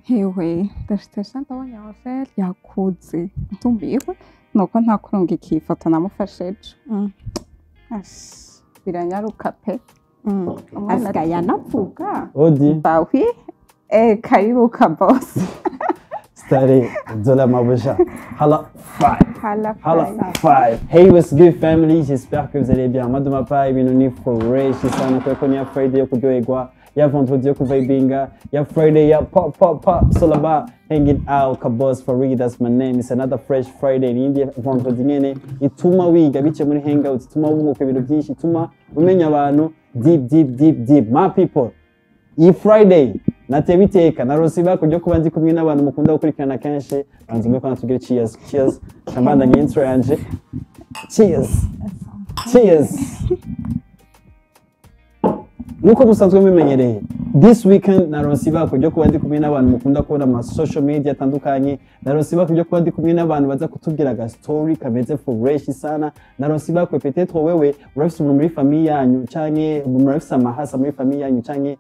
Hewe, ndashitse ndabonye Angel yakuze, ndumiwe nuko ntakurungikiye ifoto namufashe ejo. Ash, biranyaruka pe. Umwana Asigaye anavuga. Odi. Bah oui. Eh, karibu kabose. Stare Zola Maboucha. Hala five. Hala. Hala five. Five. Hey, what's good, family? J'espère que vous allez bien. Moi, de ma part, ibintu ni fresh sana kubera ni ya Friday yo kuryoherwa, ya vendredi yo kuvibinga, ya Friday ya pop pop pop. It's all about hanging out. Kabos Farid, that's my name. It's another fresh Friday. Ni indi vendredi nyene ituma wiga bice muri hangout, ituma wunguka ibintu byinshi, ituma umenya abantu deep deep deep deep. My people, iyi Friday natewe iteka narose ibako ryo kuba ndi kumwe n'abantu mukunda gukurikirana kenshi. Banza mbe kwanza tugire cheers, cheers. Shambandanye intro yanje. Cheers, cheers. Nkuko musanzwe mubimenyereye, this weekend naronse ibako ryo kuba ndi kumwe n'abantu mukunda kubona ama social media atandukanye. Naronse ibako ryo kuba ndi kumwe n'abantu baza kutubwira aga story kameze fresh sana. Naronse ibako, peut-être wewe urafise umuntu muri famille yanyu, canke murafise amahasa muri famille yanyu, canke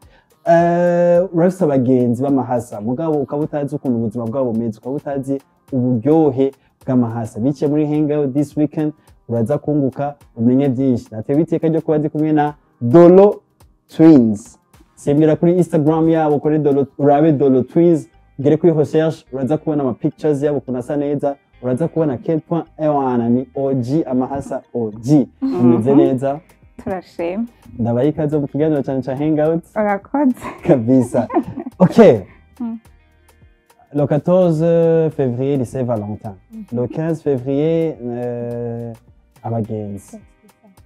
urafise abagenzi b'amahasa, mugabo ukaba utazi ukuntu ubuzima bwabo bumeze, ukaba utazi uburyohe bw'amahasa. Biciye muri hangout this weekend uraza kunguka umenye byinshi. Natewe iteka ryo kuba ndi kumwe na Dolo Twins. Simbira kuri Instagram yabo kuri Dolo, urabe Dolo Twins, ugere kuri recherche, uraza kubona ama pictures yabo ukuntu asa neza, uraza kubona quel point ewana ni OG, amahasa OG. Umeze neza? Turashima. Ndabaye ikaze mu kiganiro cyane cya hangout. Urakoze. Kabisa. Ok. Le 14 février, c'est Saint-Valentin. Le 15 février, abagenzi.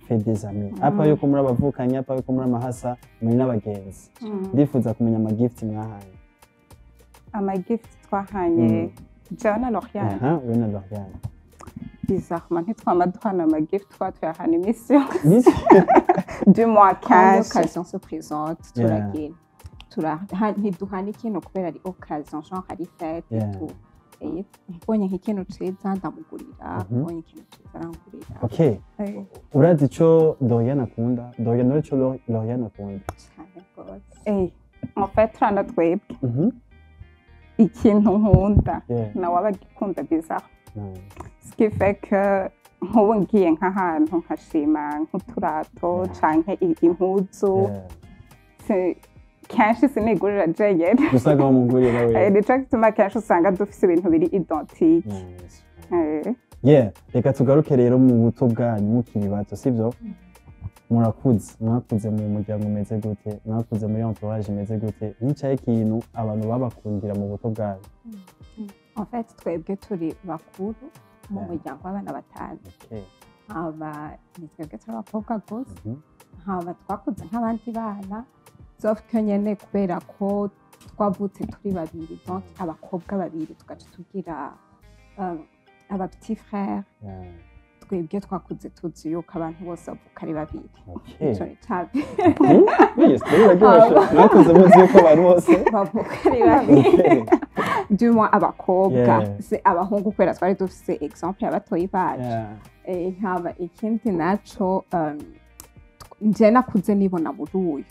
Fête des amis. À part yuko muri abavukanye, à part yuko muri amahasa, muri n'abagenzi. Ndifuza kumenya ama gift mwahaye. Ama gift twahanye jewe na Lauriane? Aha, we na Lauriane. Bizarrement, ntitwama duhana ama gift, twa tuyahana iminsi yose. Du moins Quand kenshi. l'occasion se présente, turagenda. Ntiduhana ikintu kubera ari occasion, genre ari fête et tout. Eh, mbonye nk'ikintu ciza ndamugurira, mbonye ikintu ciza arangurira. Ok. Eh. Urazi ico Doriane akunda? Doriane, urazi ico Lauriane akunda? Cane gose. Eh, en fait turana twebwe ikintu nkunda nawe aba agikunda, bizarre. Nice. Ce qui fait que nk'ubu ngiye nk'ahantu nkashima nk'uturato canke impuzu, kenshi sinigurira jenyene. Usanga wamugurira Eh, we. Nico gituma kenshi usanga dufise ibintu biri identique. Nice. Eh. Yeah, reka tugaruke rero mu buto bwanyu mukiri bato, sibyo? Murakuze, mwakuze mu muryango umeze gute? Mwakuze muri entourage imeze gute? Nicaye ikintu abantu babakundira mu buto bwanyu? En fait, twebwe turi bakuru mu muryango w'abana batanu. Haba ni twebwe turi abakobwa gusa. Haba twakuze nk'abandi bana, sauf que nyene kubera ko twavutse turi babiri, donc abakobwa babiri, tugaca tugira aba petit frère. Twebwe twakuze tuzi yuko abantu bose bavuka ari babiri. Ico ni cabi. Yes, biraryoshe. Mwakuze muzi yuko abantu bose bavuka ari babiri, du moins abakobwa. Si abahungu, kubera twari dufise exemple y'abatoyi bacu. Eh, nkaba ikindi naco, nje nakuze nibona muri uyu,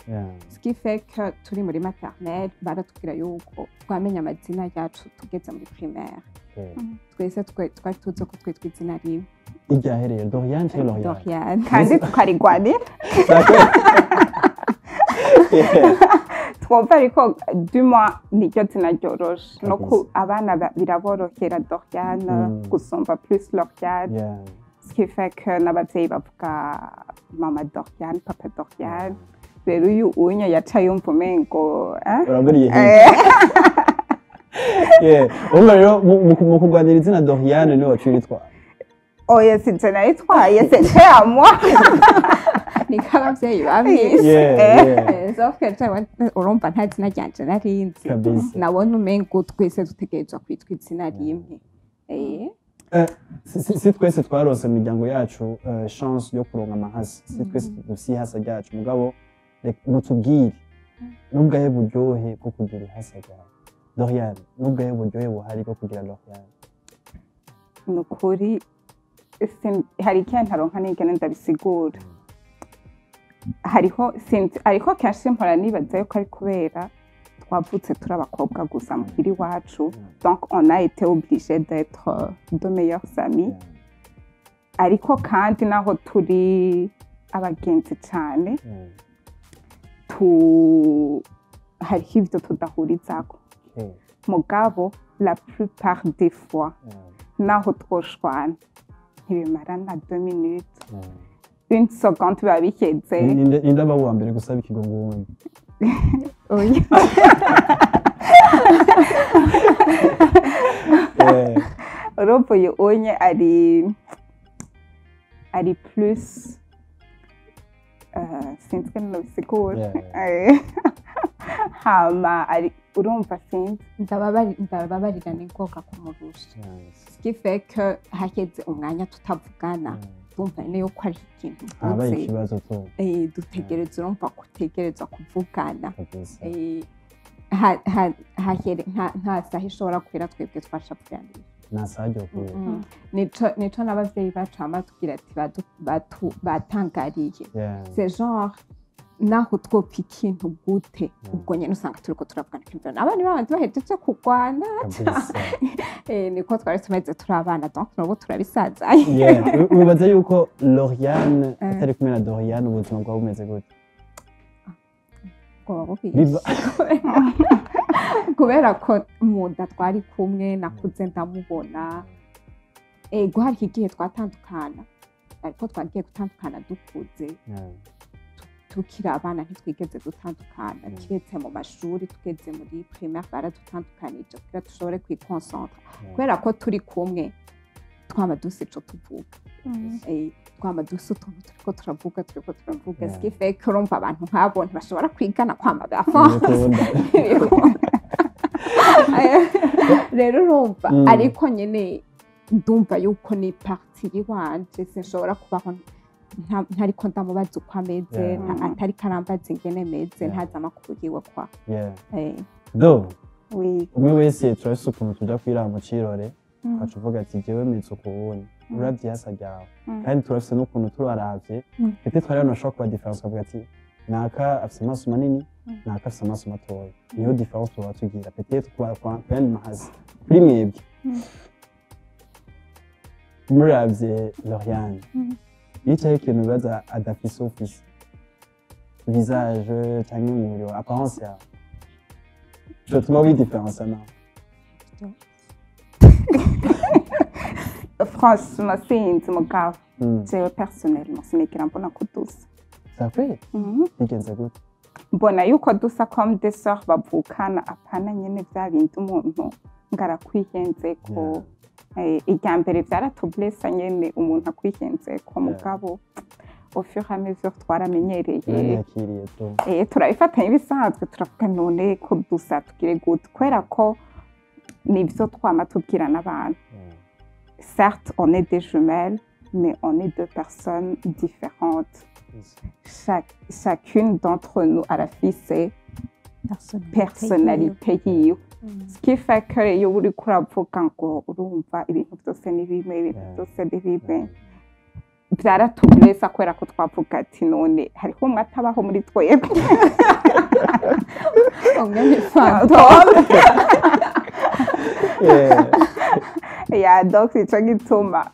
ce qui fait que turi muri maternelle baratubwira yuko twamenya amazina yacu tugeze muri primaire. Twese twari tuzi ko twitwa izina rimwe. Iryahereye Doriane cyangwa Lauriane? Doriane. Kandi tukarigwanira. Twumva ariko du moins niryo zina ryoroshe no ku abana biraborohera Doriane gusumba plus Lauriane. Ce qui fait que n'abavyeyi bavuga mama Doriane, papa Doriane. Rero uyu unye yaca yumva umengo, eh? Uraguriye hirya. Eh. Yeah. Urumva rero mu kurwanira izina Doriane niwe waciye uritwara. Oya, sinje nayitwaye, c'était à moi. Niko abavyeyi bamwise. Eh, sauf que jewe urumva nta zina ryanje narinzi. Nabona umengo twese dutegerezwa kwitwa izina rimwe. Eh. Si twese twarose mu miryango yacu chance yo kuronka amahasa, si twese dufise ihasa ryacu, mugabo reka mutubwire n'ubwahe buryohe bwo kugira ihasa ryawe. Doriane, n'ubwahe buryohe buhari bwo kugira Lauriane? Ni ukuri hari igihe ntaronka n'ingene ndabisigura. Hariho, sinzi, ariko kenshi mpora nibaza yuko ari kubera Twavutse turi abakobwa gusa muhira iwacu, donc on a été obligé d'être deux meilleurs amis. Ariko kandi naho turi abagenzi cyane, tu hariho ibyo tudahurizako. Mugabo la plupart des fois, naho twoshwana, ntibimara na 2 minutes, une seconde biba biheze. Ninde aba uwa mbere gusaba ikigongo wundi? Oya. Urumva uyu unye ari plus, sinzi ko nobisigura. Hama ari, urumva, sinzi. Ndababarira n'ingoga kumurusha, ce qui fait que haheze umwanya tutavugana, ndumva nyine yuko ari ikintu habaye mvuze. Ikibazo tu. Dutegereza, urumva, gutegereza kuvugana. Kabisa. Hahere nta saha ishobora guhera twebwe twashavuganira. Nta saha ryo kuba. Nico n'abavyeyi bacu bama batubwira ati batangariye. C'est genre naho twopfa ikintu gute, ubwo nyene usanga turiko turavugana, ukiyumvira abana babandi bahejeje kurwana. Kabisa. Niko twari tumeze turi abana, donc n'ubu turabisazaye. Yeah. Wibaza yuko Lauriane atari kumwe na Doriane, ubuzima bwaba bumeze gute? Bwoba bubishe, kubera ko mu nda twari kumwe, nakuze ndamubona. Ego, hari igihe twatandukana, ariko twagiye gutandukana dukuze. Tukiri abana ntitwigeze dutandukana, kiretse mu mashuri. Tugeze muri primaire baradutandukanije kugira dushobore kwiconcentra, kubera ko turi kumwe twaba dusa ico tuvuga. Twaba dusa utuntu turiko turavuga. Ce qui fait que urumva abantu nk'abo ntibashobora kwigana kwama Ntibikunda. Rero urumva, ariko nyine ndumva yuko ni partie yiwanje, sinshobora kubaho ntariko ndamubaza uko ameze, atariko arambaza ingene meze, ntazi amakuru yiwe kwa. Do Oui. umwe wese turafise ukuntu tuja kwiraba mu cirore, ukaca uvuga ati jewe meze ukuwundi uravye ihasa ryawe. Kandi turafise n'ukuntu turaravye, peut-être hariho abantu bashobora kuba différence, ukavuga ati naka afise amaso manini, naka afise amaso matoya. Niyo différence tuba tugira peut-être kuba kuyandi mahasi kuri mwebwe. Muravye Lauriane, yicaye, ikintu bibaza adafise ufise visage canke umubiri wawe, apparence yawe cotuma widifférencia nawe? Franchement sinzi, mugabo jewe personnellement sinigera mbona ko dusa. Sakwe bigenze gute? Mbona yuko dusa comme des sœurs bavukana, apana nyene vya bindi umuntu ngo arakwihenzeko. Irya mbere vyaratublessa nyene umuntu akwihenzeko, mugabo au fur et à mesure twaramenyereye. Yariyakiriye tu. Turabifatanya ibisanzwe, turavuga none ko dusa tugire gute, kubera ko nivyo twama tubwira n'abantu. Certes on est des jumelles, mais on est deux personnes différentes. Chacune d'entre nous arafise personnalité yiwe, ce qui fait que iyo uriko uravuga ngo urumva ibintu byose ni bimwe, ibintu byose ni bimwe, byaratublessa kubera ko twavuga ati none hariho umwe atabaho muri twebwe. Umwe ni fantôme. Ya, donc ico gituma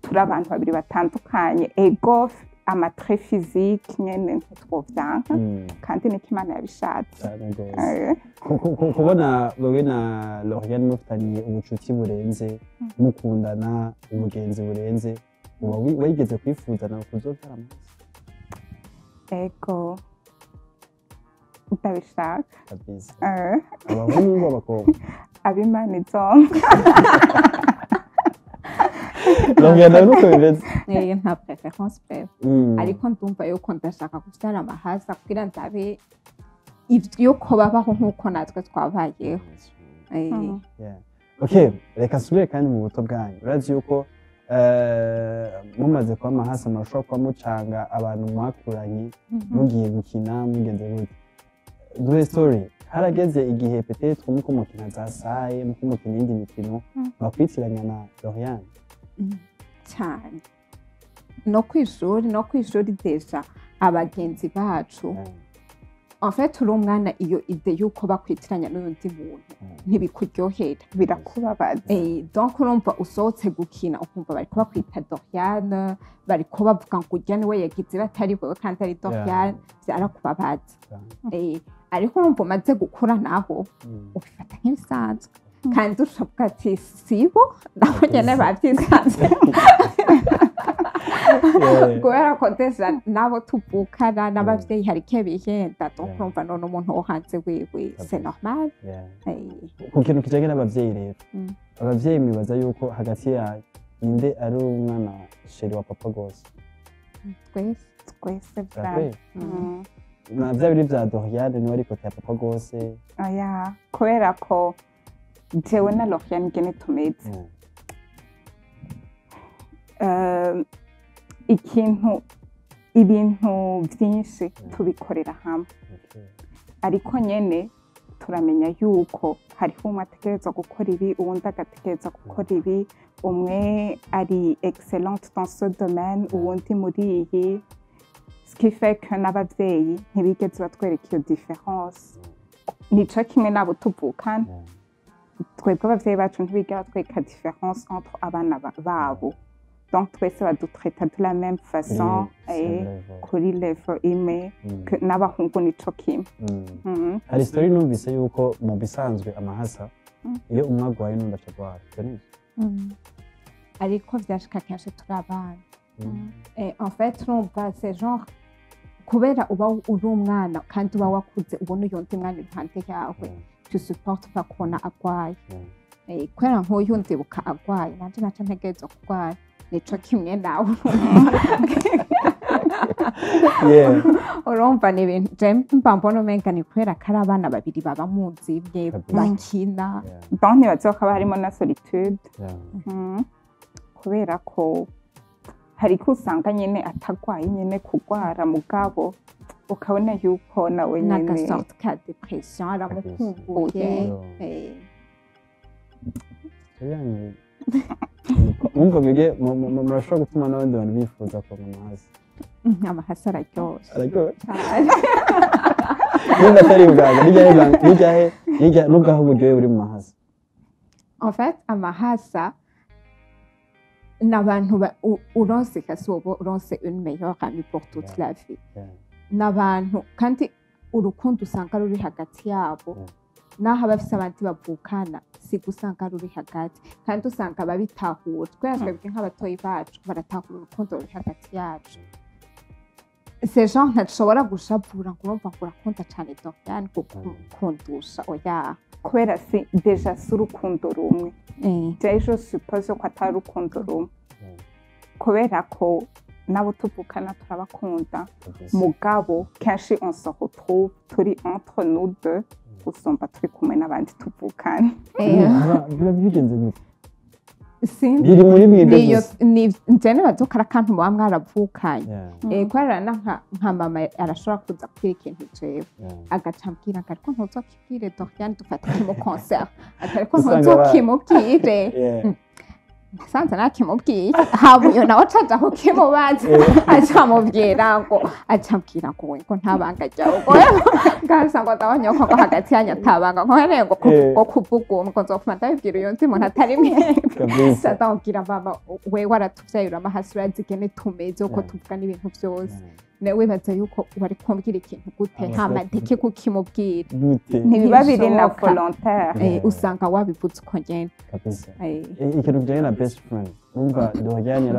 turi abantu babiri batandukanye. Ego, ama traits physiques nyene ntitwovyanka, kandi niko Imana yabishatse. Cane gose. Kubona wewe na Lauriane mufitaniye ubucuti burenze, mukundana, ubugenzi burenze, uba wigeze kwifuza nawe kuzovyara amaso? Ego, ndabishaka. Kabisa. Abahungu, abakobwa? Abimana izomba. Lauriane nawe nuko bimeze? Nta préférence pe, ariko ndumva yuko ndashaka kuvyara amahasa kugira ndabe yuko babaho nk'uko natwe twabayeho. Yeah. Okay, reka nsubire kandi mu buto bwanyu. Urazi yuko mumaze kuba amahasa murashobora kuba mucanga abantu mwakuranye, mugiye gukina mugenze gute. Duhe story. Harageze igihe peut-être muko mukina za saye, muko mukina iyindi mikino, bakwitiranya na Lauriane? Cyane, no kw'ishuri déjà abagenzi bacu. En fait, uri umwana, iyo idée yuko bakwitiranya n'uyundi muntu ntibikuryohera. Birakubabaza. Donc urumva usohotse gukina, ukumva bariko bakwita Doriane, bariko bavuga ngo urya niwe yagize, batari wewe kandi ari Doriane, byarakubabaza. Ariko urumva umaze gukura naho ubifata nk'ibisanzwe, kandi ushavuga ati sibo, nabo nyene bavyisanze, kubera ko déjà nabo tuvukana n'abavyeyi hari igihe bihenda. Donc urumva none umuntu wo hanze wiwe, c'est normal. Ku kintu kijanye n'abavyeyi rero, abavyeyi mwibaza yuko hagati yayo ninde ari umwana chéri wa papa gose? Twese. Twese. Birakwiye? Mm. Na vya biri vya Doriane niwe ari côté ya papa gose? Oya, kubera ko jewe na Loriane ingene tumeze, ikintu, ibintu byinshi tubikorera hamwe, ariko nyene turamenya yuko hariho umwe ategerezwa gukora ibi, uwundi agategerezwa gukora ibi. Umwe ari excellente dans ce domaine, uwundi muri iyi, ce qui fait que n'abavyeyi ntibigeze batwereka iyo différence. Nico kimwe n'abo tuvukana. Twebwe abavyeyi bacu ntibigera batwereka différence entre abana babo. Donc twese badutraita de la même façon et kuri level imwe. N'abahungu nico kimwe. Hari story numvise yuko mu bisanzwe amahasa iyo umwe agwaye n'undi aca agwara. Ivyo nivyo? Ariko vyashika kenshi turi abana. En fait, urumva c'est genre kubera uba uri umwana kandi uba wakuze ubona uyundi mwana iruhande yawe, tu supportes pas kubona agwaye. Kubera nk'uyu ndibuka agwaye, nanje naca ntegerezwa kurwara, nico kimwe nawe. Urumva ni ibintu je mba mbona umenga ni kubera ko ari abana babiri baba mu nzu imwe, bakina. Donc ntibaza ko haba harimo na solitude. Kubera ko hari ko usanga nyine atagwaye nyine kugwara, mugabo ukabona yuko nawe nyine n'agasorte ka dépression, aramukumbuye. Story mwumva mwebwe murashobora gutuma n'abandi bantu bifuza kuronka amahasa. Amahasa araryoshe. Araryoshye. Cane. Nimba atari ibanga, nijyahe ibanga, nijyahe nijya n'ubwaho uburyohe buri mu mahasa? En fait, amahasa ni abantu uronse kasi woba uronse une meilleure amie pour toute la vie. Ni abantu kandi urukundo usanga ruri hagati yabo, naho abafise abandi bavukana si usanga ruri hagati, kandi usanga babitahura. Kubera twebwe nk'abatoyi bacu baratahura urukundo ruri hagati yacu. C'est genre ntashobora gushavura ngo urumva ngo urakunda cane Doriane kundusha, oya. Kubera si déjà si urukundo rumwe. Jewe je suppose ko atari urukundo rumwe, kubera ko nabo tuvukana turabakunda, mugabo kenshi on se retrouve turi entre nous deux gusumba turi kumwe n'abandi tuvukana. Biba bigenze gute? Sinzi. Biri muri mwebwe Niyo gusa? Ni nje nibaza ko ari akantu muba mwaravukanye. Kubera na nka mama arashobora kuza kubwira ikintu jewe, agaca ambwira ngo ariko ntuzokibwire Doriane, dufate mu concert, ati ariko Usanga ntuzokimubwire. Nasanze nakimubwiye, haba uyo nawe acaja kukimubaza, acamubwira ngo, acambwira ngo we ngo nta banga ryawe, ngo ngasa ngo ndabonye ko ngo hagati yanyu atabanga, ngo hereye ngo ngo kuvuga uwo ngo nzopfuma ndabibwira uyu muntu atari mwebwe. Ndamubwira mama we waratuvyaye, uramahasi, urazi ingene tumeze, uko tuvuga n'ibintu vyose. Nawe wibaza yuko wari kumbwira ikintu gute hama ndeke kukimubwira? Gute? Ntibiba biri na Ntibishoboka. volontaire. Usanga wabivuze uko nyene. Ikintu kijyanye na best friend, urumva Doriane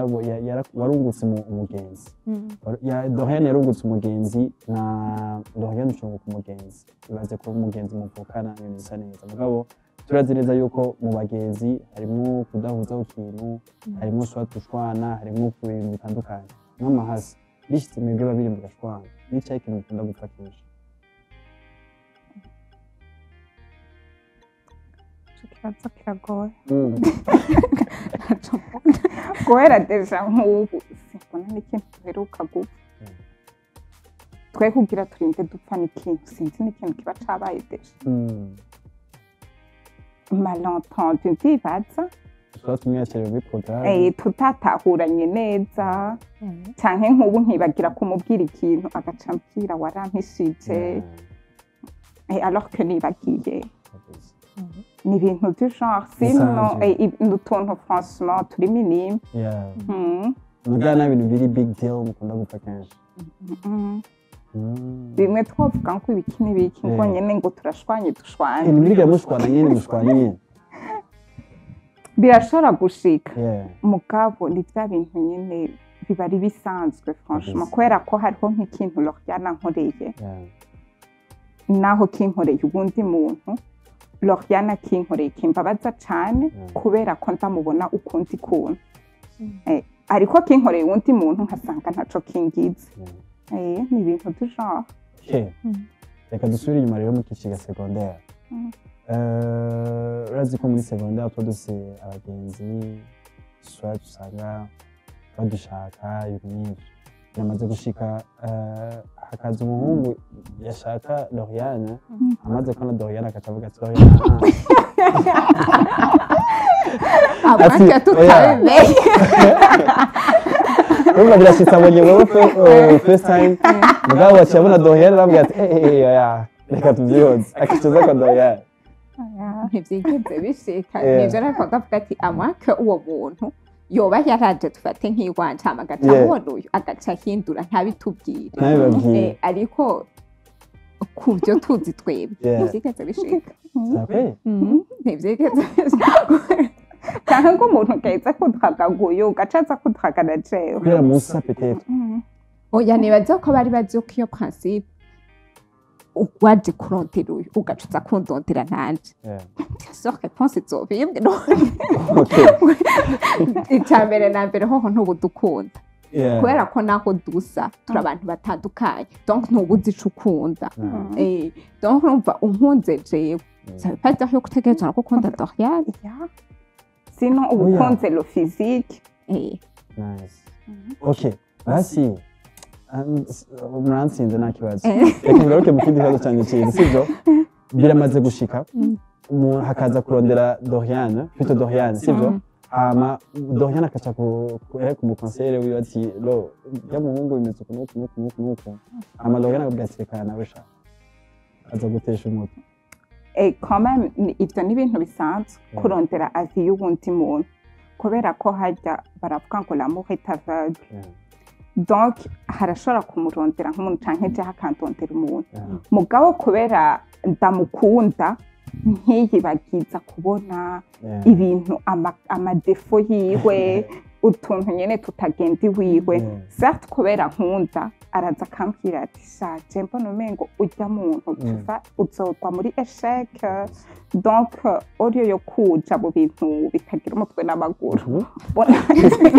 warungutse umugenzi. Doriane yarungutse umugenzi, na Doriane ucunguka umugenzi. Ibaze kuba umugenzi muvukana, ibintu bisa neza, mugabo turazi neza yuko mu bagenzi harimo kudahuza ku kintu, harimo soit gushwana, harimo ku bintu bitandukanye. Nk'amahasa bishitse mwebwe babiri mugashwana, nicaye ikintu mukunda gupfa kenshi? Ico kibazo kiragoye, guhera déjà nk'ubu simbona n'ikintu duheruka gupfa. Twe kugira turinde dupfa n'ikintu, sinzi n'ikintu kiba cabaye déjà. Malentendu ndibaza. Soit mwiyakiriye muri programme. Tutatahuranye neza, canke nk'ubu nkibagira kumubwira ikintu, agaca ambwira warampishije. Alors que nibagiye ni ibintu du genre, sinon n'utuntu franchement turi minime. Muga nta bintu biri big deal mukunda gupfa kenshi. Bimwe twavuga ngo ibiki n'ibiki ngo nyene ngo turashwanye dushwanye. Muriga mushwana nyene mushwanye nyene. Birashobora gushika. Mugabo ni bya bintu nyene biba ari bisanzwe franchement, kubera ko hariho nk'ikintu Loriane ankoreye. Naho kinkoreye ubundi muntu, Loriane akinkoreye kimbabaza cane kubera ko ndamubona ukundi kuntu. Ariko kinkoreye uwundi muntu nkasanga ntaco kingize. Ni ibintu du genre. Reka dusubire inyuma rero mu kiciga secondaire. Urazi ko muri secondaire tuba dufise abagenzi soit usanga badushaka ibintu nk'ivyo. Biramaze gushika hakaza umuhungu yashaka Loriane, amaze kubona Doriane agaca avuga ati Loriane abandi tutabimenye. Urumva birashitse abonye wewe first time, mugabo waciye abona Doriane aravuga ati oya reka tuvyihoze, agaca aza kwa Doriane. Ntivyigeze bishika. Nivyo nariko ndavuga ati amwake uwo muntu yoba yaraje tufate nk'iwanje hama agaca abona uyu agaca ahindura ntabitubwire. Ariko ku byo tuzi twebwe ntivyigeze bishika. Ntivyigeze bishika. Canke ngo umuntu gaheza kudraga nguyu ugaca aza kudraga na jewe. Kubera musa peut-être. Oya, nibaza ko bari bazi ko iyo principe waje kurondera uyu ugaca uza kundondera nanje. Bien sûr, réponse izoba imwe none. Icya mbere na mbere hoho ntubudukunda. Kubera ko naho dusa turi abantu batandukanye, donc ntubuzi ico ukunda. Donc urumva unkunze jewe, ça veut pas dire yuko utegerezwa no gukunda Doriane. Sinon uba ukunze le physique. Nice. Okay, basi muransinze nta kibazo. Reka ngaruke mu kindi kibazo cyanjye cyiza, sibyo? Biramaze gushika umuntu hakaza kurondera Doriane, plutôt Doriane, sibyo? Hama Doriane akaca ku mukonsere wiwe ati lo ya muhungu bimeze uku n'uku n'uku n'uku n'uku. Hama Doriane akabwira ati reka nawe sha aza gutesha umutwe. Quand même ivyo ni ibintu bisanzwe kurondera avis y'uwundi muntu, kubera ko harya baravuga ngo l'amour est aveugle. Donc harashobora kumurondera nk'umuntu canke jewe akandondera umuntu, mugabo kubera ndamukunda nkiyibagiza kubona ibintu ama défauts yiwe, utuntu nyene tutagenda iwiwe. Certes, kubera nkunda araza akambwira ati sha je mbona umengo urya muntu tuva uzogwa muri échec, donc au lieu yo kuja mu bintu bitagira umutwe n'amaguru, mbona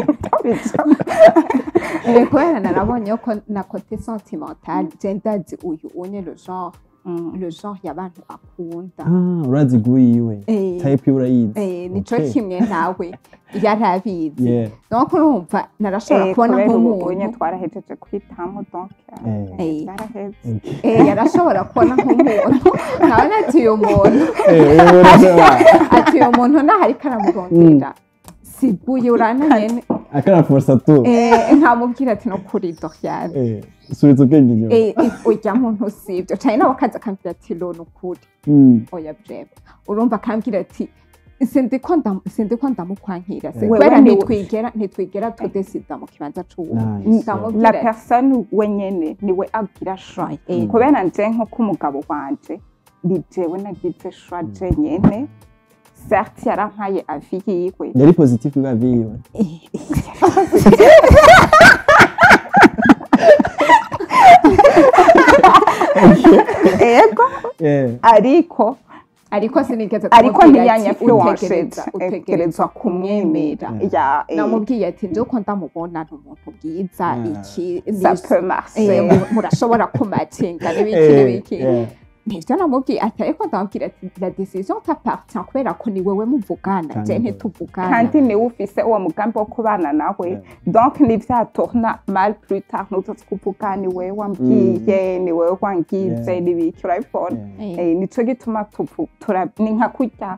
utabijamwo. Kubera narabonye ko na côté sentimental je ndazi uyu unye le genre y'abantu akunda. Ah, urazi goût yiwe. Type urayizi. Nico kimwe nawe yarabizi. Donc urumva narashobora kubona Kubera ubu unye nk'umuntu twarahejeje kwitamo, donc byaraheze. Yarashobora kubona nk'umuntu nkabona ati uyu muntu Urashobora. ati uyu muntu naho ariko aramurondera siguye urana nyene. Akaraforsa tu. Nkamubwira ati no kuri Doriane. Subiza ubwenge inyuma. Urya muntu sibyo cane, nawe akaza akambwira ati lo ni ukuri. Oya bref, urumva akambwira ati sindiko ndamukwankira se Wewe kubera ntitwigera tudesida mu kibanza c'uwo. Nice. Ndamubwira La ati personne wenyene niwe agira choix, kubera nje nko k'umugabo wanje ni jewe nagize choix je nyene. Certes yarampaye avis yiwe. Yari positif bwa yiwe. Ego. Ariko Ariko sinigeze ariko kumubwira ati ntiyanyinfluenceje utegerezwa kumwemera. Ya, Namubwiye ati nje uko ndamubona ni umuntu bwiza iki ça peut marcher. Murashobora kumacinga n'ibiki n'ibiki. Nivyo namubwiye ati, ariko ndamubwira ati la décision t'appartient kubera ko ni wewe muvugana, Kandi je ntituvugana. Kandi niwe ufise uwo mugambi wo kubana nawe. Donc nivyatorna mal plus tard ntuzoza kuvuga ni wewe wambwiye, ni wewe wangize n'ibiki, urabibona? Nico gituma ni nka kurya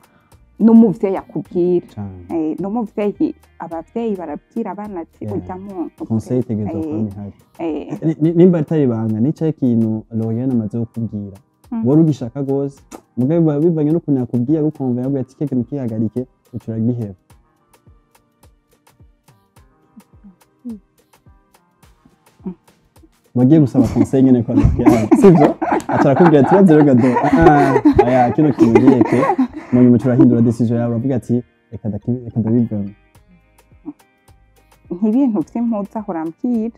n'umuvyeyi akubwira. Cane. N'umuvyeyi, abavyeyi barabwira abana ati urya muntu Conseil itegerezwa kuba ihari. Nimba atari ibanga, nicaye ikintu Loriane amaze kukubwira Wari ugishaka gose, mugabo biba bivanye n'ukuntu yakubwiye, agukumva, yabwiye ati kintu kihagarike, uca uragiheba. Wagiye gusaba conseil nyene kwa Doriane, sivyo? Aca arakubwira ati "Urazi rero gado, ah, aya kino kintu gireke." Mu nyuma uca urahindura décision yawe, uravuga ati reka ndabivemo. Nk'ibintu vy'impuzu ahora ambwira.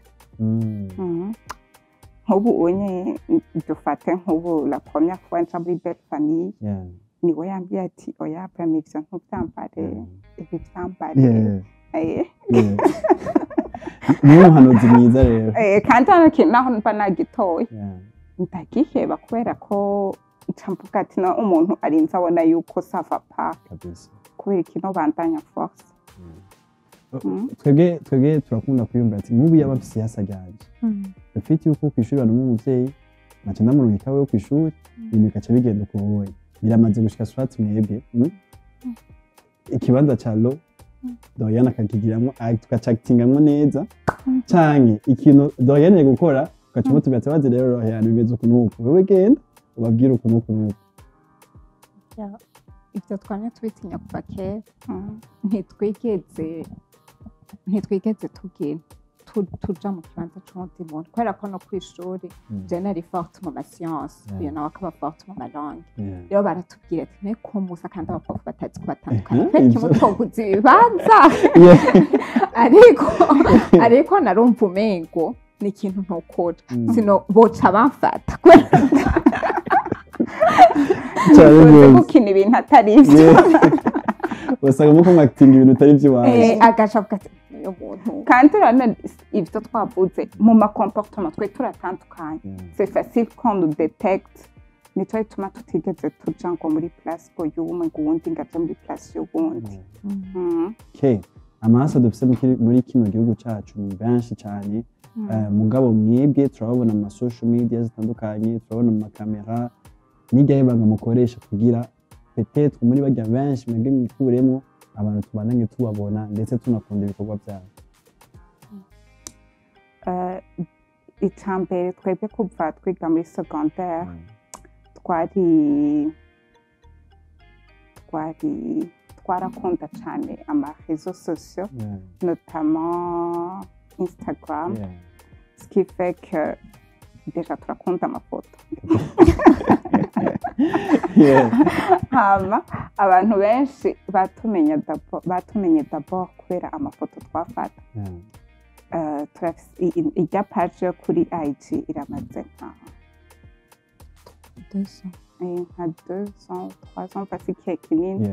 Nk'ubu unye dufate nk'ubu la première fois nja muri belle famille, niwe yambwiye ati oya, vraiment ivyo ntuvyambare, ibi vyambare. Niwe muhanuzi mwiza rero. Kandi hano kintu naho mba nagitoye, ndagiheba kubera ko nca mvuga ati no umuntu arinze abona yuko ça va pas, kubera ikintu bandanya force. Twebwe turakunda kwiyumvira ati nk'ubu yaba afise ihasa ryanje, ufite yuko kw'ishuri bantu umuvyeyi naca ndamurungika wewe kw'ishuri, ibintu bigaca bigenda uko wowe biramaze gushika swat mwebwe, Ikibanza ca lo Doriane akakigiramwo, tugacakitingamwo neza, canke ikintu Doriane yari gukora ugaca umutubwira ati bazi rero Doriane, bimeze uku n'uku, wewe genda ubabwire uku n'uku n'uku. Ibyo twamye tubitinya kuva kera. Ntitwigeze tubwira tuja mu kibanza c'uwundi muntu, kubera ko no kw'ishuri je nari forte mu ma sciences, uyu nawe akaba forte mu ma langues. Rero baratubwira ati mwe ko musa kandi aba profs batazi ko batandukanye, kubera Ivyo. Kimutoguza ibibanza. Ariko narumva umengo ni ikintu ntokora, sino boca bamfata kubera Cane Uzi gose. gukina ibintu atari ivyo. Usanga muko mwakitinga ibintu utari ivy'iwawe. Agaca avuga ati uyu muntu. Kandi urabona ivyo twavuze mu ma comportements, twe turatandukanye. C'est facile qu'on nous détecte, nico gituma tutigeze tuja ngo muri place ngo y'umwe ngo uwundi ngo aje muri place y'uwundi. Okay. Amahasa dufise muri kino gihugu cacu ni benshi cyane. Mugabo mwebwe turababona mu ma social media zitandukanye, turabona mu makamera. N'iryahe banga mukoresha kugira peut-être muri barya benshi mwebwe mwikuremo abantu tubandanye tubabona, ndetse tunakunda ibikorwa byabo? Ica mbere, twebwe kuva twiga muri secondaire twari twarakunda cyane ama réseaux sociaux, notamment Instagram, ce qui fait que déjà turakunda amafoto. Hama abantu benshi batumenye d'abord kubera amafoto twafata. Irya page yo kuri IG iramaze nka 200. Nka 2 ans, 3 ans, parce igihe kinini.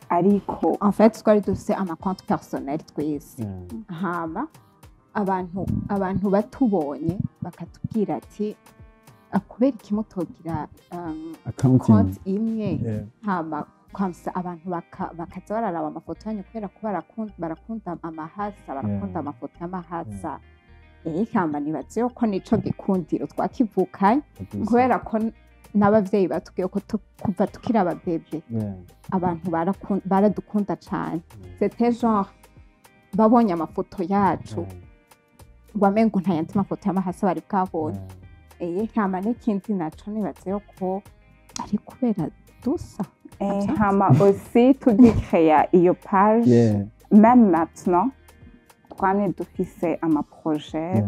Ariko En fait twari dufise amakonti personnel twese. Hama abantu batubonye bakatubwira ati "Ah, kubera iki mutogira accounting konti imwe?" Hama kwamsa abantu bakaza bararaba amafoto yanyu, kubera ko barakunda amahasa, barakunda amafoto y'amahasa. Hama nibaze yuko nico gikundiro twakivukanye, kubera ko n'abavyeyi batubwiye ko kuva tukiri ababebe abantu baradukunda cane. C'était genre babonye amafoto yacu, wamengo nta yandi mafoto y'amahasa bari bwabonye. Hama n'ikindi naco nibaze yuko ari kubera dusa. Hama aussi tugikreya iyo page, même maintenant twamye dufise ama projets.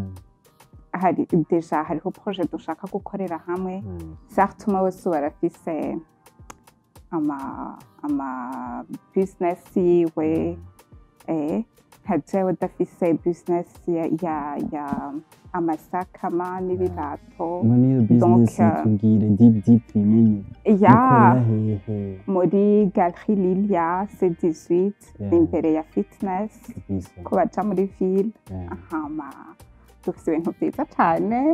Hari déjà hariho projet dushaka gukorera hamwe. Certes, umwe wese ubu arafise ama business yiwe. Nka jewe ndafise business ya amasakama n'ibirato. None iyo business, Donc, tubwire deep deep tuyimenye. Ya. Mukorera hehe? Muri Galerie Lilia C18, imbere ya fitness, ko baja muri ville. Hama dufise ibintu vyiza cane.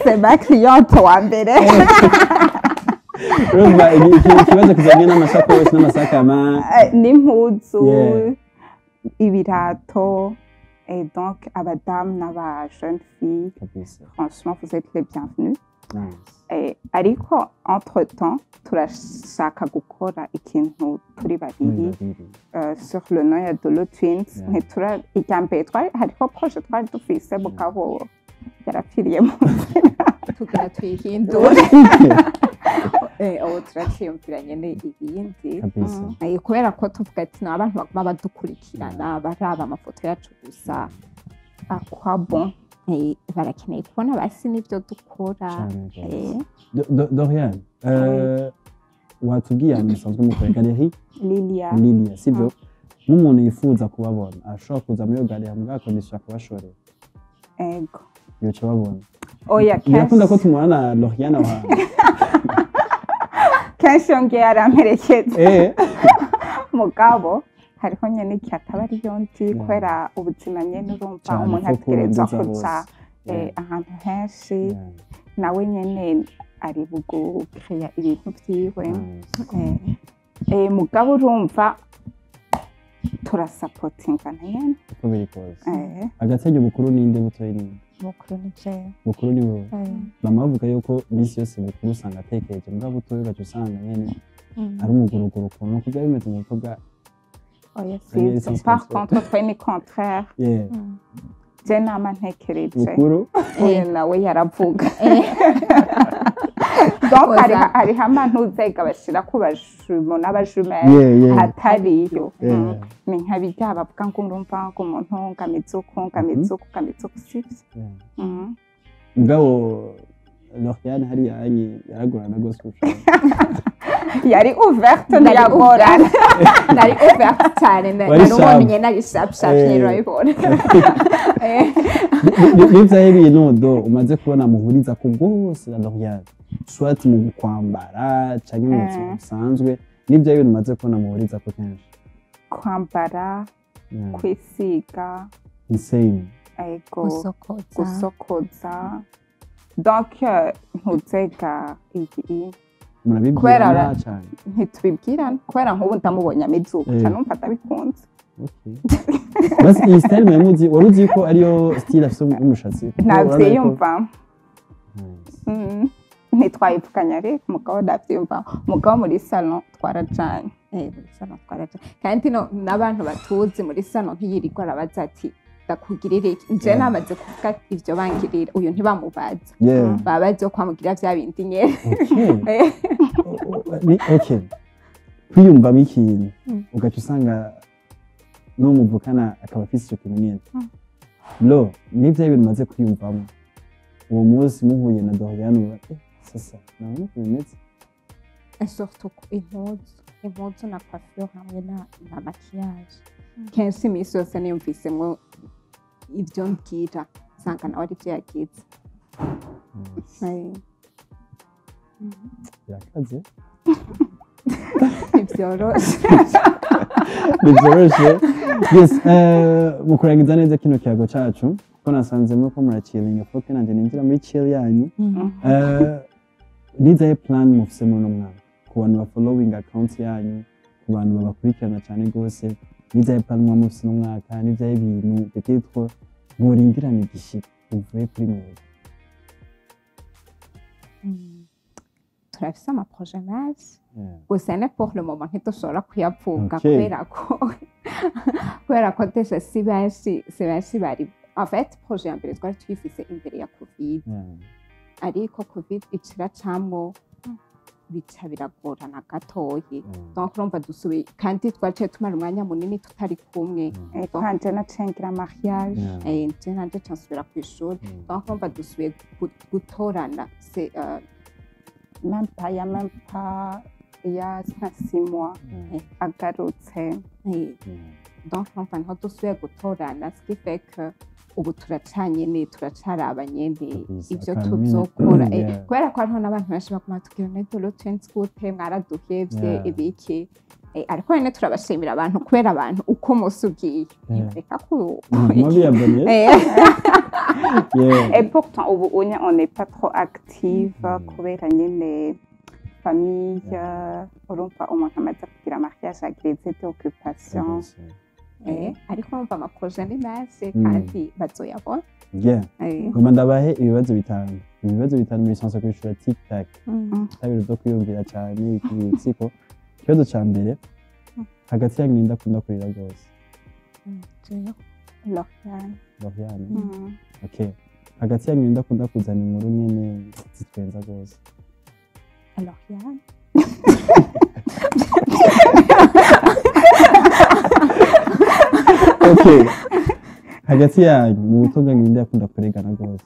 C'est ma cliente wa mbere. Urumva ikibazo kijanye n'amashakoshi n'amasakama N'impuzu, ibirato, et donc abadamu n'aba jeunes filles, franchement vous êtes les bienvenus. Nice. Ariko entre temps turashaka gukora ikintu turi babiri Muri babiri. Sur le nom ya Dolo Twins. Ntitura irya mbere twari hariho projet twari dufise, mugabo Yarapfiriye mu nzira. Tugira tuyihindure. Ubu turaciyumvira nyene ibindi. Kabisa. Kubera ko tuvuga ati n'abantu baguma badukurikirana baraba amafoto yacu gusa, À quoi bon? Barakeneye kubona basi n'ivyo dukora. Cane gose. Dorian, watubwiye ahantu musanzwe mukora, galerie Lilia. Lilia, sivyo? Nk'umuntu yifuza kubabona ashobora kuza muri iyo galerie mugabo condition akabashorera? Ego. Yoca babona? Oya. Birakunda ko Kenshi tumubona na Loriane aho hantu. Kenshi yongeye aramperekeza. Mugabo hariho nyene igihe ataba ariyo ndi, kubera ubuzima nyene urumva Cane, umuntu ko ategerezwa kurunduza kuja hose. Ahantu henshi. Nawe nyene ari bugukeya ibintu vyiwe. Nice. Mugabo urumva turasapotingana nyene. Uko biri kose, hagati yanyu bukuru ninde, butoyi ninde? Mukuru ni jewe. Bukuru ni wowe. Mama bavuga yuko iminsi yose bukuru usanga atekereje, mugabo butoyi ugaca usanga nyene ari umuguruguru ukuntu nuko byaba bimeze mu bukwe bwa Oya. Daniel. Sivyo. Sans Par contrôle. contre twe ni contraire. Je nama ntekereje. Bukuru. Uyu nawe yaravuga. Donc Oza. hariho amantuzega bashira ku bajumo n'abajumelle atariyo. Ni nka birya bavuga ngo urumva ngo umuntu ngo ameze uku, ngo ameze uku, ngo ameze uku, sivyo. Mugabo Loriane hariya yanyi yaragorana rwose kurusha. Yari ouverte. Nari Ntiyagorana. Nari ouverte cyane. Wari nari sharp. umuntu nyene ari sharp sharp nyene, urabibona. Nivyaho ibintu do umaze kubona muhuriza ku bwose na Loriane, soit mu kwambara canke mu buzima busanzwe, nivyaho ibintu umaze kubona muhuriza ko kenshi? Kwambara, kwisiga. Insane. Ego. Gusokoza. Gusokoza. Donc ntuzega iyi Murabibwirana cane? Ntitubibwirana, kubera nk'ubu ndamubonye ameze uku, ca numva ndabikunze. Okay. Basi iyi style muramuzi, wari uzi ko ariyo style afise umushatsi? Kuko urabona ko- Ntavyiyumva. Nice. Ntitwayivuganye ariko mugabo ndavyiyumva, mugabo muri salon twarajanye. Muri salon twarajanye, kandi no n'abantu batuzi muri salon ntiyirirwa arabaza ati ndakugirira iki, nje namaze kuvuga ivyo bangirira, uyu ntibamubaza. Baba bazi ko kwamugirira vya bindi nyene. Okay. Okay. Kwiyumvamo ikintu ugaca usanga n'uwo muvukana akaba afise ico kintu nyene. Lo, nivyo ibintu umaze kwiyumvamo uwo munsi muhuye na Doriane uba sasa nabona uko bimeze? Et surtout impuzu na coiffure hamwe na maquillage. Kenshi iminsi yose niyumvisemwo ibyo mbwira, usanga nawe arivyo yagize. Birakaze. Ntivyoroshe. Ntivyoroshe. Yes, mu kurangiza neza kino kiyago cacu, kuko nasanzemo ko muracilinga, foke nanje ninjira muri chill yanyu. Nizahe plan mufise muri uno mwaka ku bantu ba following account yanyu, ku bantu babakurikirana cyane rwose? Nizahe plan muba mufise uno mwaka? Nizahe ibintu peut-être murindirana igishika bivuye kuri mwebwe? Turafise amaproje menshi, gusa ne pour le moment ntidushobora kuyavuga, kubera ko déjà si benshi bari. En fait, projet ya mbere twari tuyifise imbere ya Covid, ariko Covid icira camwo bica biragorana gatoyi. Donc urumva dusubiye, kandi twaciye tumara umwanya munini tutari kumwe. Kanje nacengira mariage. Nje nanje ca nsubira kw'ishuri. Donc urumva dusubiye gutorana, c'est Même pas, il y a même pas, il y a 5-6 mois agarutse. Donc urumva niho dusubiye gutorana, ce qui fait que ubu turacanye, turacaraba nyene Kabisa, ivyo akantu tuzokora. Kubera ko hariho n'abantu benshi baguma batubwira ne Dolo Twins gute mwaraduhevye, ibiki. Ariko nyene turabashimira abantu, kubera abantu uko umunsi ugiye ntibareka ku Mubiyabonye. Et pourtant ubu unye on n'est pas trop active, kubera nyene famille, urumva umuntu amaze kugira mariage agira izindi occupation. Ariko urumva amaproje ni menshi, kandi bazoyabona. Ngoma ndabahe ibibazo bitanu, ibibazo bitanu muri kwishura tic tac, ata bintu byo kwiyumvira cyane ibitsiko. Ikibazo ca mbere: hagati yanyu ninde akunda kurira rwose? Jewe. Loriane. Loriane. Okay. Hagati yanyu ndakunda kuzana inkuru nyene zitwenza gose. Loriane. Okay. Hagati yanyu mu buto bwanyu ndakunda kuregana gose.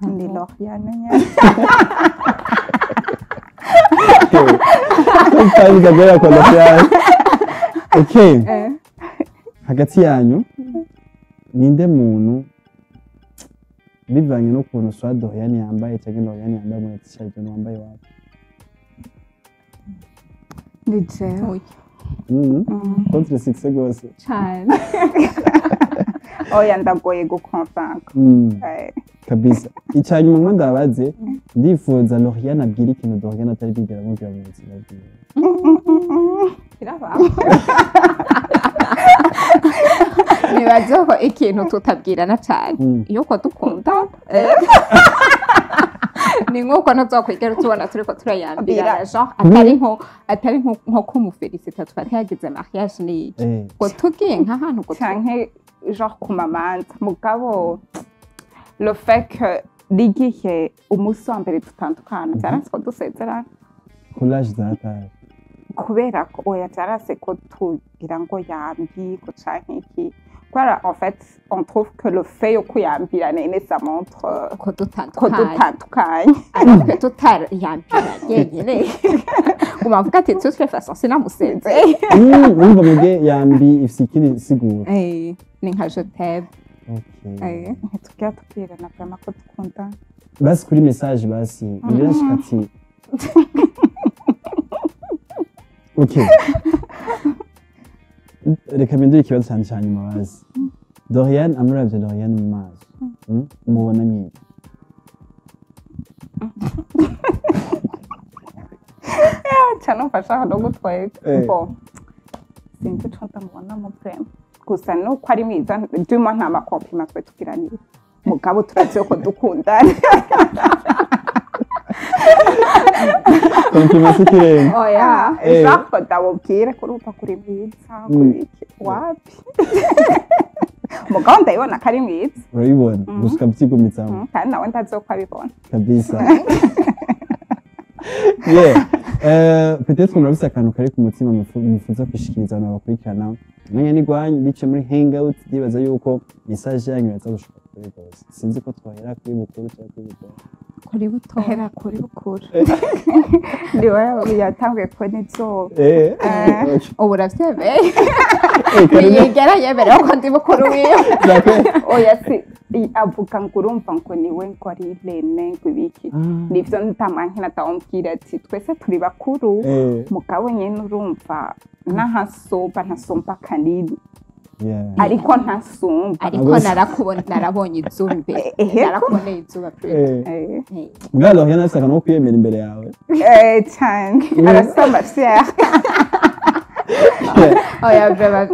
Ni Loriane nyene. Okay. Sometimes Gabriela kwa Loriane. Okay. Hagati yanyu ninde muntu bivanye n'ukuntu swa Doriane yambaye cyangwa Loriane yambaye muri t-shirt wambaye wapi? Ni jewe. Contre succès gose. Cyane. Oya ndagoye guconvaincre. Kabisa. Icyanyuma ngo ndabaze ndifuza Loriane abwira ikintu Doriane atari bigera mubwira mu buzima bwiwe. Kiraba. Nibaze ko ikintu tutabwirana cyane. Iyo ko dukunda ni nkuko ntuzokwigera tubona turiko turayambira genre atari nko kumufelicita twari yagize mariage ni ngo tugiye nk'ahantu ngo canke genre ku mamanza mugabo le fait que n'igihe umunsi wa mbere dutandukana vyaranse ko dusezerana collage zataye kubera ko oya vyaranse ko tugira ngo yambi ko canke iki. Voilà, en fait, on trouve que le fait yo kuyambira nene ça montre ko dutandukanye. Alors que tutayambira nyene. Umavuga ati de toute façon sinamusezeye. Urumva muge yambi ifise ikindi siguro. Ni nka je t'aime. Okay. Tugira tubwirana vraiment ko dukundana. Basi kuri message basi birashika ati Okay. Reka mpindure ikibazo cyane cyane nyuma bazi. Doriane amuravye Loriane mu maso. Umubona mwiki? Cyane umfasha no gutweka. Bon. Sinzi ico ndamubona mu vraiment. Gusa nuko ari mwiza du moins nta makompliment twe tugiranira. Mugabo turazi ko dukundana. Compliment sikirenga. Oya, genre ndamubwira ko urumva kuri mwiza, kuri iki, wapi. Mugabo ndabibona ko ari mwiza. Urabibona, gusa ukabyigumizamo. Kandi nawe ndazi ko abibona. Kabisa. Yeah. Peut-être murafise akantu kari ku mutima mufuza kwishikiriza abantu babakurikirana. Mwanya ni gwanyu bice muri hangout ndibaza yuko message yanyu iraza gushika kuri bose. Sinzi ko twahera kuri bukuru cyangwa kuri buto. Kuri buto. Hera kuri bukuru. Ndiwe yatanguye kubona izuba. Ubu uravyemeye. Yigera yemerera ko ndi bukuru wiwe. Oya si avuga ngo urumva ngo niwe ngo ari rene ngo ibiki. Nivyo ndamankina ndamubwira ati twese turi bakuru. Mugabo nyene urumva nahasomba ntasomba kanini. Ariko ntasumba. Ariko narakubona narabonye izuba imbere. Narakuboneye izuba pe. Mbwa Loriane afise akantu ko kwiyemera imbere yawe. Cyane. Arasomba fier. Oya vraiment.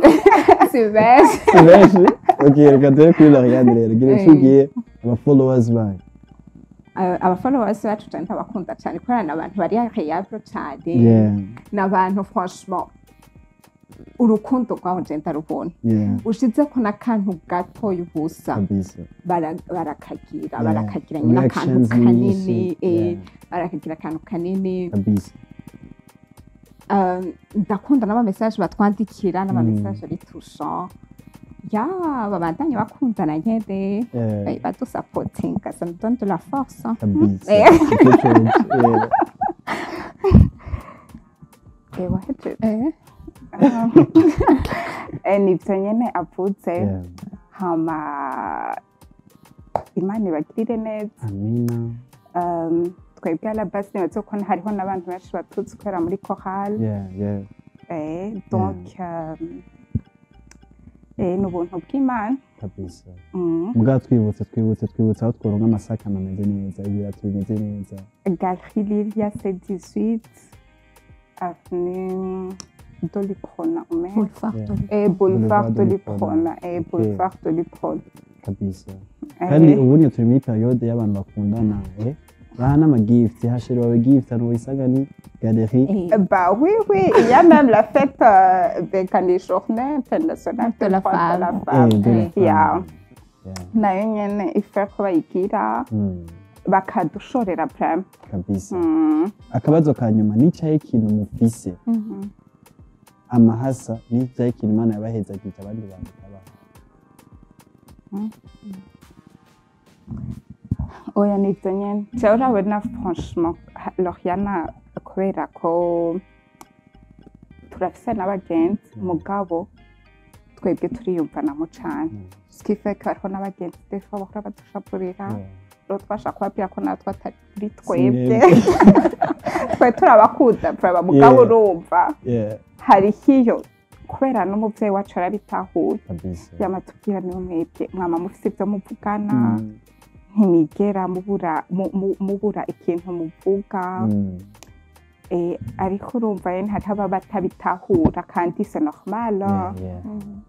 Si benshi. Si benshi. Okay, reka dore kuri Loriane rero. Gira ico ugiye aba followers banyu. Aba followers bacu cyane ndabakunda cyane kubera n'abantu bari agréable cyane. N'abantu franchement urukundo rwaho nje ndarubona. Ushize ko n'akantu gato y'ubusa barakagira barakagira nyine akantu kanini barakagira akantu kanini. Ndakunda n'ama message batwandikira n'ama message ari touchant. Ya babandanye bakundana nyene badusapotinga, ça me donne de la force. Nivyo nyene avuze hama Imana ibagirire neza. Amina. Twebwe à la base nibaze ko hariho n'abantu benshi batuzi kubera muri chorale. Donc ni ubuntu bw'Imana. Kabisa. Mbwa twibutse aho tworonka amasaka ameze neza, ibirato bimeze neza. Galerie Lilia C18 avenue de l'Uprona. Boulevard de l'Uprona. Boulevard de l'Uprona. Kabisa. Kandi ubu turi muri periode y'abantu bakundana baha n'amagift, hasheri wawe gift hano wisaga ni galerie. Bah oui, oui, il y a même la fête des journée internationale de la femme. Yeah. Nayo nyene ife ko bayigira bakadushorera prem kabisa. Akabazo ka nyuma, nicaye ikintu mufise amahasa, nicaye ikintu Imana yabahezagije abandi bantu babaha? Oya, nivyo nyene. Jewe urabona, franchement, Loriana, kubera ko turafise n'abagenzi, mugabo twebwe turiyumvanamo cane, ce qui fait que hariho n'abagenzi des fois bahora badushaburira. Rero twashaka kubabwira ko natwe atari twebwe, twe turabakunda vraiment, mugabo urumva hariho iyo kubera n'umuvyeyi wacu arabitahuye, yamatubwira: "Niwe mwebwe mwama mufise ivyo muvugana, ntimigera mubura mubura ikintu muvuga." Ariko urumva rero hariho ababa batabitahura, kandi c'est normal.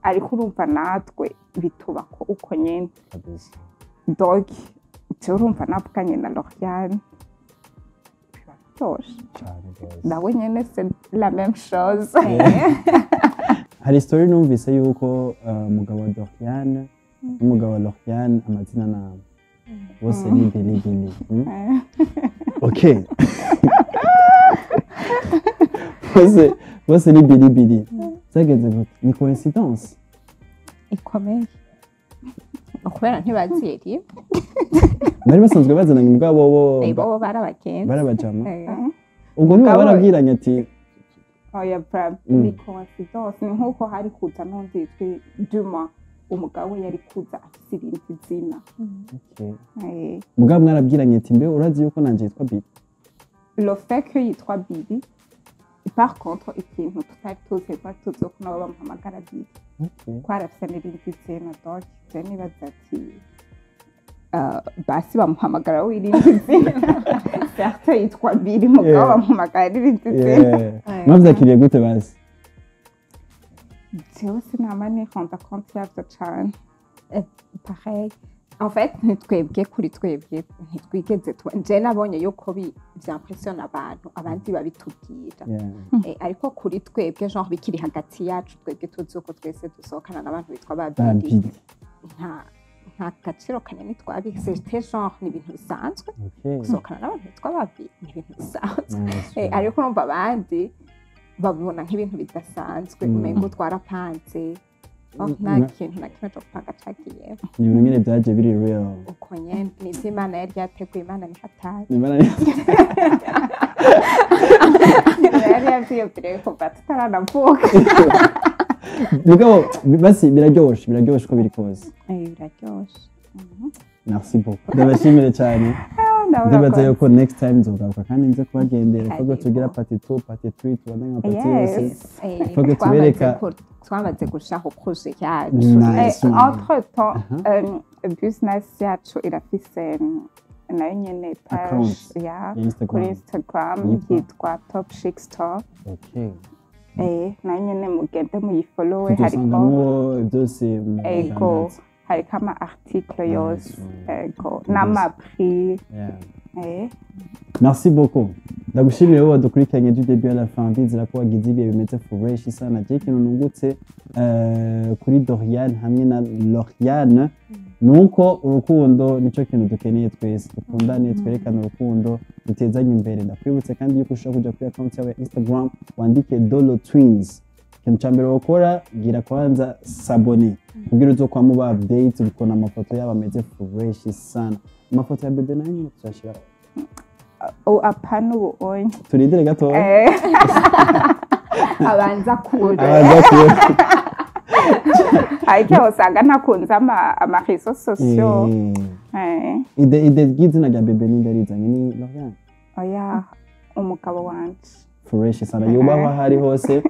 Ariko urumva natwe bitubako uko nyene. Donc jewe urumva navuganye na Loriane biba biryoshe. Cane gose. Nawe nyene c'est la même chose. Hari story numvise yuko umugabo wa Doriane n'umugabo wa Loriane amazina nabo bose ni Billy Billy. Okay, bose ni Billy Billy. Byagenze gute? Ni coincidence? Ikomeye, kubera ntibaziriye. Bari basanzwe bazananye ubwabo bo? Bo bari abagenzi. Bari abajama. Ubwo niba barabwiranye ati Oya, bra, ni coincidence. Ni nk'uko hari kuza n'undi yitwa Duma, umugabo yari kuza afise irindi zina. Mugabo mwarabwiranye ati: "Mbe urazi yuko nanje yitwa Billy?" Le fait que yitwa Billy, par contre ikintu tutari tuzi, twari tuzi ko nabo bamuhamagara Billy, ko arafise n'irindi zina. Donc je nibaza ati basi bamuhamagara w'irindi zina. Certes yitwa Billy, mugabo bamuhamagara n'irindi zina. Mwavyakiriye gute basi? Jewe sinama nirenda compte yavyo cane. Pareil. En fait, ntitwebwe, kuri twebwe ntitwigeze tuba, nje nabonye yuko vyimpressionna abantu, abandi babitubwira. Ariko kuri twebwe, genre bikiri hagati yacu, twebwe tuzi uko twese dusohokana n'abantu bitwa ba Ba Billy, Billy. nta gaciro kanini twabiha. C'était genre ni ibintu bisanzwe. Gusohokana n'abantu bitwa ba Billy ni ibintu bisanzwe. Nice. Ariko urumva abandi babibona nk'ibintu bidasanzwe, umengo twarapanze. Oh, nta kintu na kimwe co gupanga cagiyeho. Ni ibintu nyene byaje biri real. Uko nyene, ni ivyo Imana yari yateguye. Imana ni hatari. Yari yavyiyumviriye kuva tutaranavuka. Mugabo basi biraryoshe uko biri kose. Biraryoshe. Merci beaucoup, ndabashimire cyane. Nawe Ndibaza urakoze. yuko next time nzogaruka kandi nze kubagendera ko Karibu. tugira part 2, part 3, tubandanye nka part yose. Faut que Twamaze gushiraho projet yacu. Nice. Entre temps, business yacu irafise nayo nyene page Account. ya Ya Instagram. Kuri Instagram. Yitwa? Yitwa Top Chic Store. Nayo nyene mugende muyifollowe, hariko Tuzosangamo byose mu ego, biganza. Hariko ama article yose, ego, n'ama prix. Merci beaucoup. Ndagushimiye wowe wadukurikiranye du début à la fin. Ndizera ko wagize ibihe bimeze fresh sana. Je ikintu nungutse kuri Doriane hamwe na Loriane nuko urukundo nico kintu dukeneye twese. Dukundane, twerekane urukundo, dutezanye imbere. Ndakwibutse kandi yuko ushobora kuja kuri account yawe ya Instagram, wandike Dolo Twins. Ikintu ca mbere wokora, gira kwanza s'abonner kugira uzokwama uba update, ukabona amafoto yabo ameze fresh sana. Amafoto ya bébé nayo nyene tuzashirako. Oh, apana ubu onye. Turindire gatoya. Abanza kure. Abanza kure. Ariko usanga ntakunze ama réseaux sociaux. Idée ry'izina rya bébé ninde yarizanye? Ni Loriane? Oya, umugabo wanje. Fresh sana, yubahwa aho ari hose.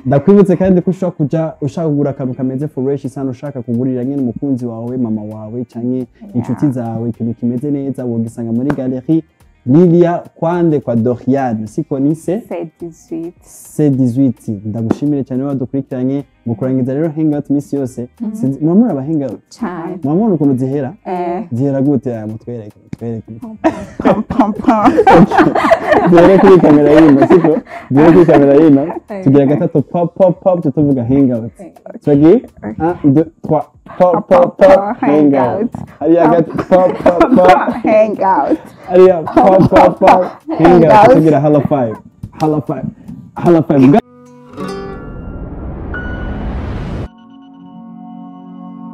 Ndakwibutse kandi ko ushobora kuja ushaka kugura akantu kameze fresh sana, ushaka kugurira nyene umukunzi wawe, mama wawe canke inshuti zawe ikintu kimeze neza, wogisanga muri galerie Lilia kwande kwa Doriane, siko nise? C18. C18. Ndagushimire cyane wadukurikiranye. Mu kurangiza rero, hangout misi yose, muba muri aba hangout? Cyane. Muba mubona ukuntu zihera? Eh. Zihera gute? Mutwereke, mutwereke. Ndakwereke. Pam pam pam. Duhere kuri kamera yino, siko? Duhere kuri kamera yino. Tugira gatatu, pop pop pop, tutuvuga hangout. Twagiye? 1 2 3, pop pop pop, hangout. Hariya gato, pop pop pop. Hangout. Hariya, pop pop pop, hangout. Tugira hala five, hala five, hala five.